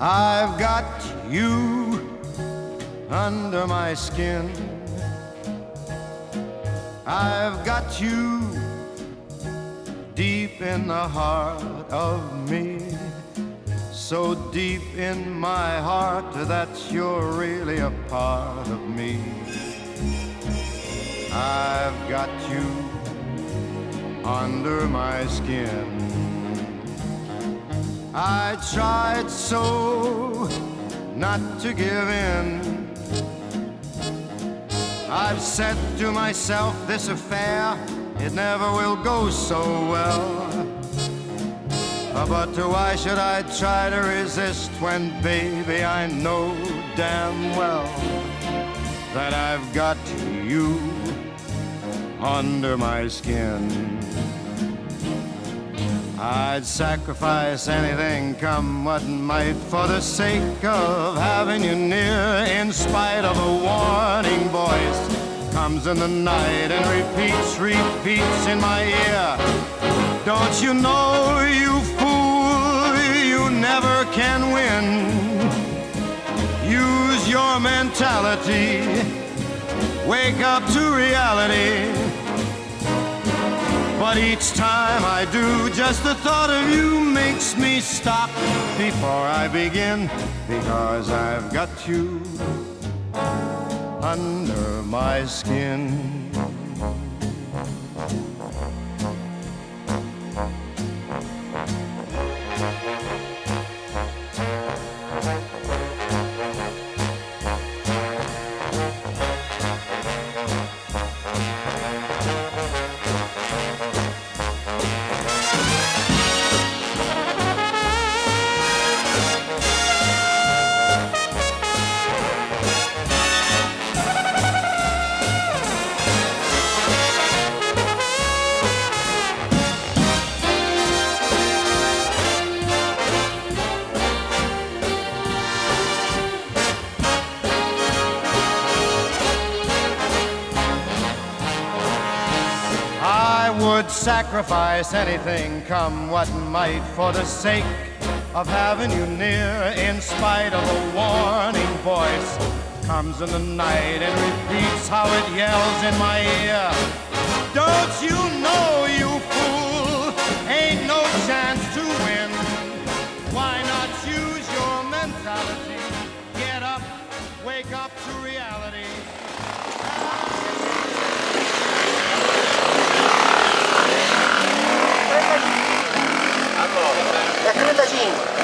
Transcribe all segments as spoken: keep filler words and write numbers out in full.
I've got you under my skin. I've got you deep in the heart of me. So deep in my heart that you're really a part of me. I've got you under my skin. I tried so not to give in. I've said to myself, this affair, it never will go so well. But why should I try to resist when, baby, I know damn well that I've got you under my skin. I'd sacrifice anything, come what might, for the sake of having you near, in spite of a warning voice comes in the night and repeats, repeats in my ear. Don't you know, you fool, you never can win? Use your mentality. Wake up to reality. But each time I do, just the thought of you makes me stop before I begin, because I've got you under my skin. I would sacrifice anything, come what might, for the sake of having you near, in spite of a warning voice comes in the night and repeats how it yells in my ear. Don't you know, you fool, ain't no chance to win? Why not use your mentality? Get up, wake up to reality. È trentacinque.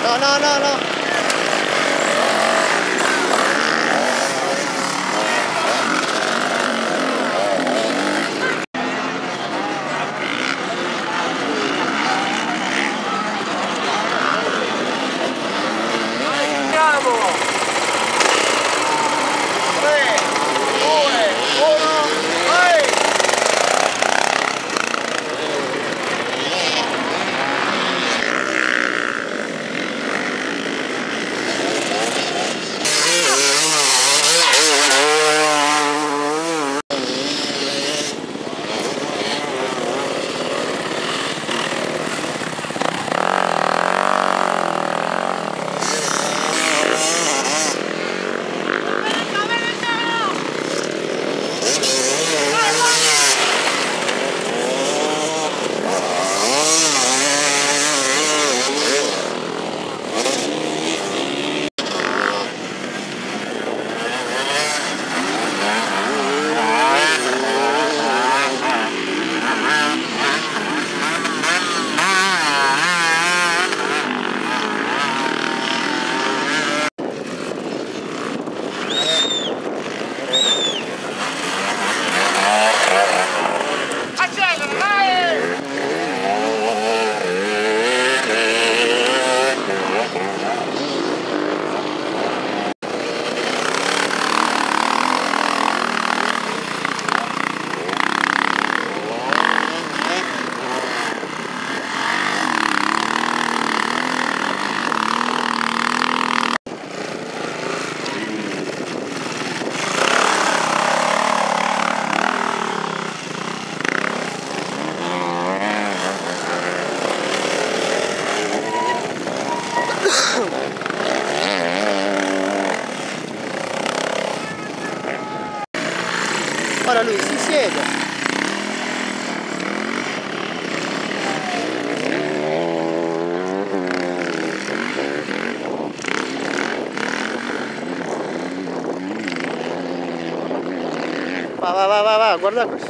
No, no, no, no. Andiamo! Tre, due, uno, vai! Ora lui si siede. Va, va, va, va, va, guarda questo.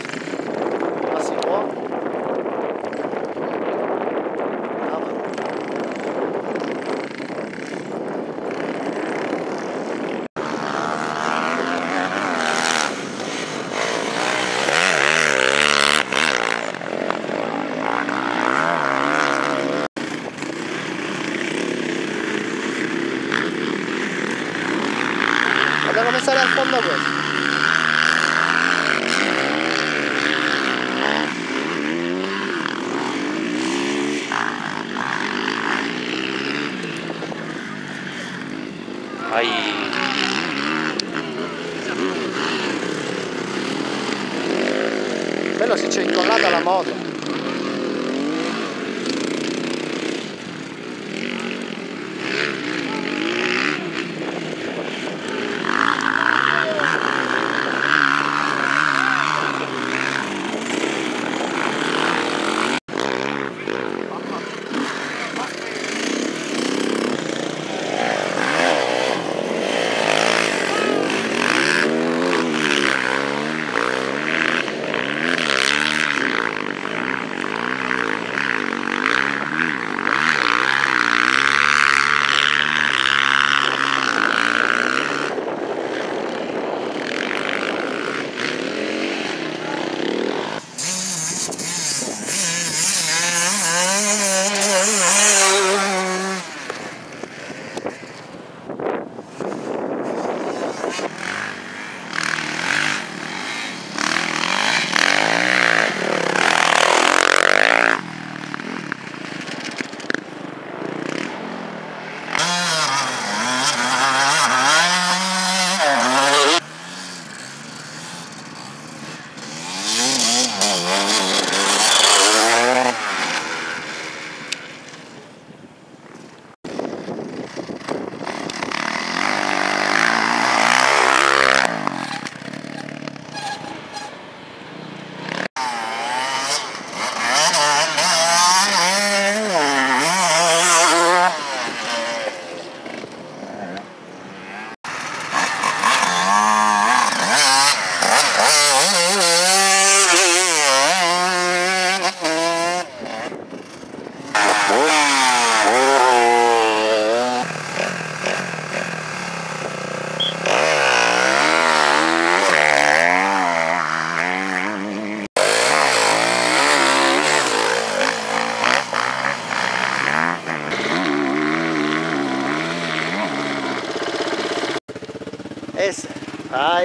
Ma si può? No. Guarda come sale al fondo questo. Ai. Bello se c'è incollata la moto.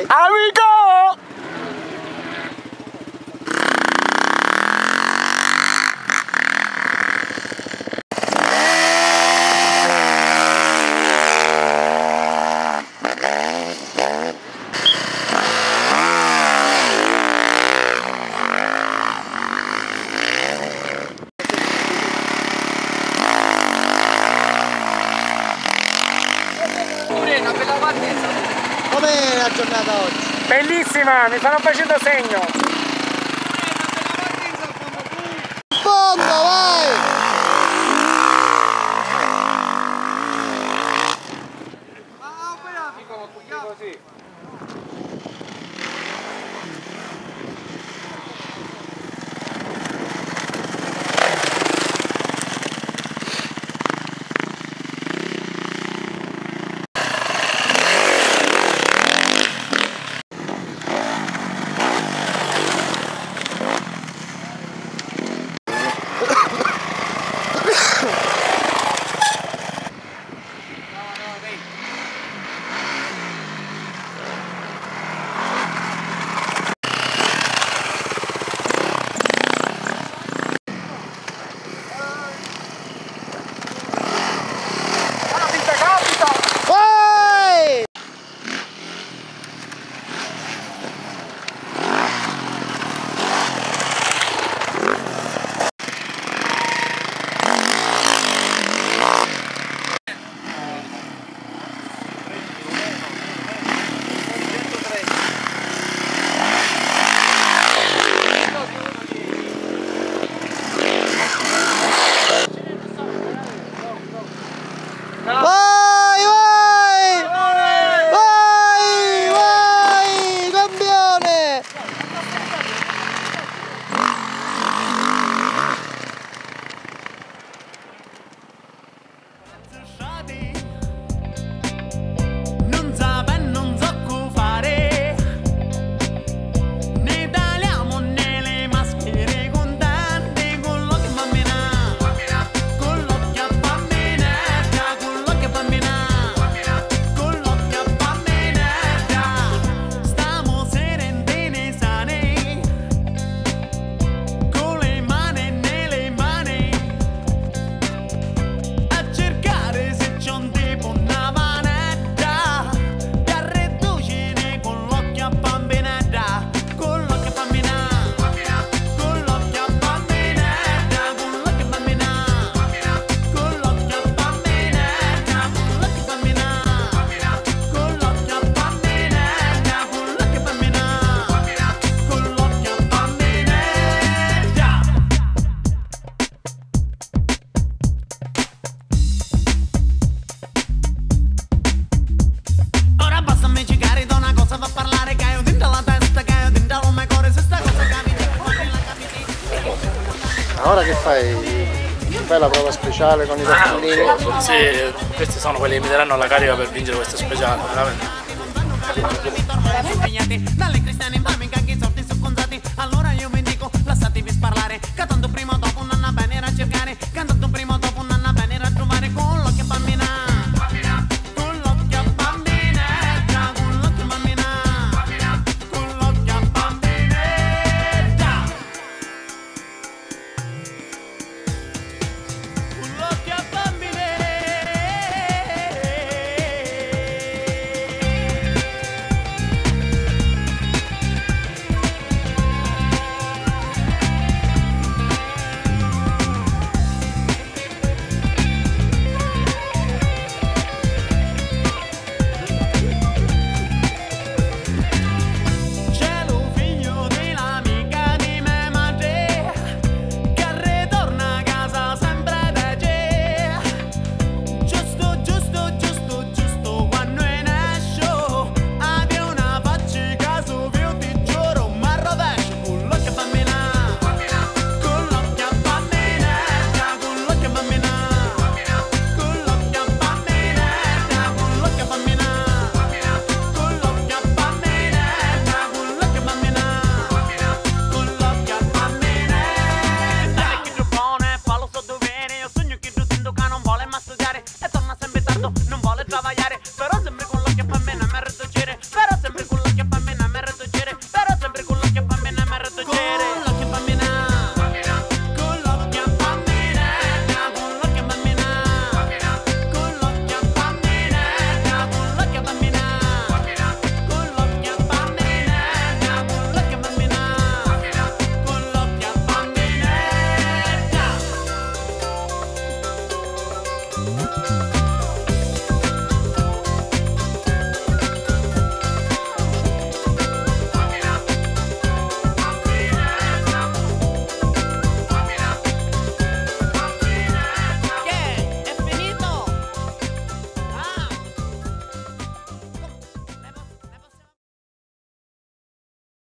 Amico! Com'è la giornata oggi? Bellissima, mi stanno facendo segno. Fondo, vai! Vai, vai! Vai, vai, campione! Nun sapennu zoccu fari, ni taliamu ni li maschiri cuntenti cu l'occhi a bambina, cu l'occhi a bambinedda, cu l'occhi a bambina, cu l'occhi a bambinedda. Stamu sirintini sani, cu li mani ni li mani. A circari si c'è un tipo na vanedda, pi arridducini cu l'occhi a bambinedda, cu l'occhi a bambina, cu l'occhi a bambinedda, cu l'occhi a bambina, cu l'occhi a bambinedda, cu l'occhi a bambina, cu l'occhi a bambinedda, cu l'occhi a bambina, cu l'occhi a bambinedda. Ora basta mi cicari, dona cosa fa parlare, che io dintra la testa, che io dintra lo me core, se sta cosa capiti, la capiti. Ora che fai? Fai la prova speciale con i tacchini? Sì, questi sono quelli che mi daranno la carica per vincere questo speciale, veramente. Dalle cristiane infami che anche i sordi su conzati. Allora io vi dico, lasciatemi sparlare, che tanto prima o dopo non avvenire a cercare, che tanto prima o dopo non avvenire a trovare con l'occhio a bambina. Con l'occhio a bambinetta, con l'occhio a bambina, con l'occhio a bambinetta.